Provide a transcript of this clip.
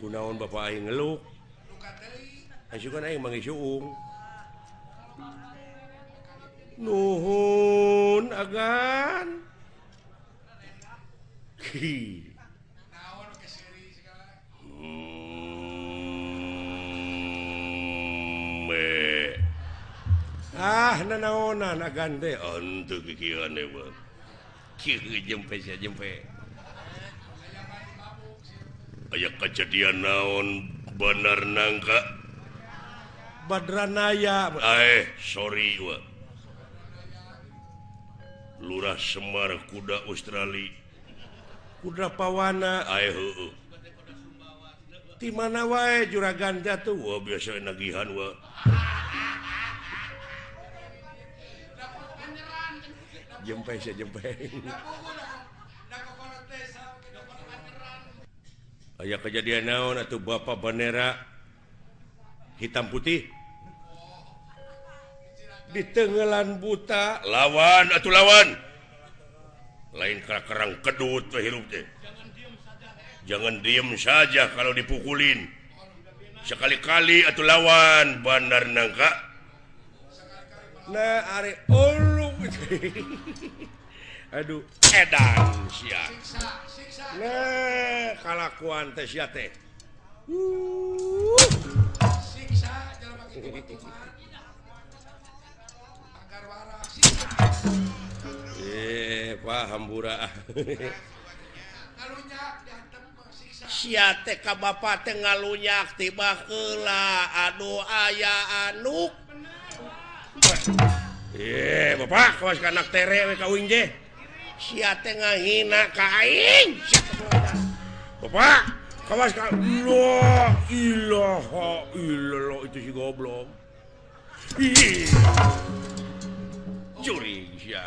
Kunaon bapak aing ngeluk? Asukan aing manggih suung. Nuhun agan. Ah nanaonan agan teh henteu kikieuan we. Kieu jempe sia jempe. Aya kejadian naon bener nangka Badranaya. Sorry wa. Lurah Semar kuda Australia kuda pawana heueuh. Ti mana wae juragan jatuh wah biasa nagihan wa. Jempe sia jempe. Aya kejadian naon atuh bapak bendera hitam putih di tenggelan buta lawan atuh lawan lain kerang kedut we hirup teh. Jangan diem saja kalau dipukulin, sekali-kali atuh lawan bandar nangka. Nah are ulu aduh edan sia. Nah kalakuan teh sia teh. Siksa jelema kitu baturan. Agar waras siksa. Pak hambura. Ngalunyak dihantem siksa. Sia teh ka bapa teh ngalunyak tiba heula aduh aya anuk. Bapak kawas ka anak tere we ka uing teh. Sia teh ngahina ka aing. Bapak kawas ka la ilaha illallah itu si goblok. Ih. Curi sia.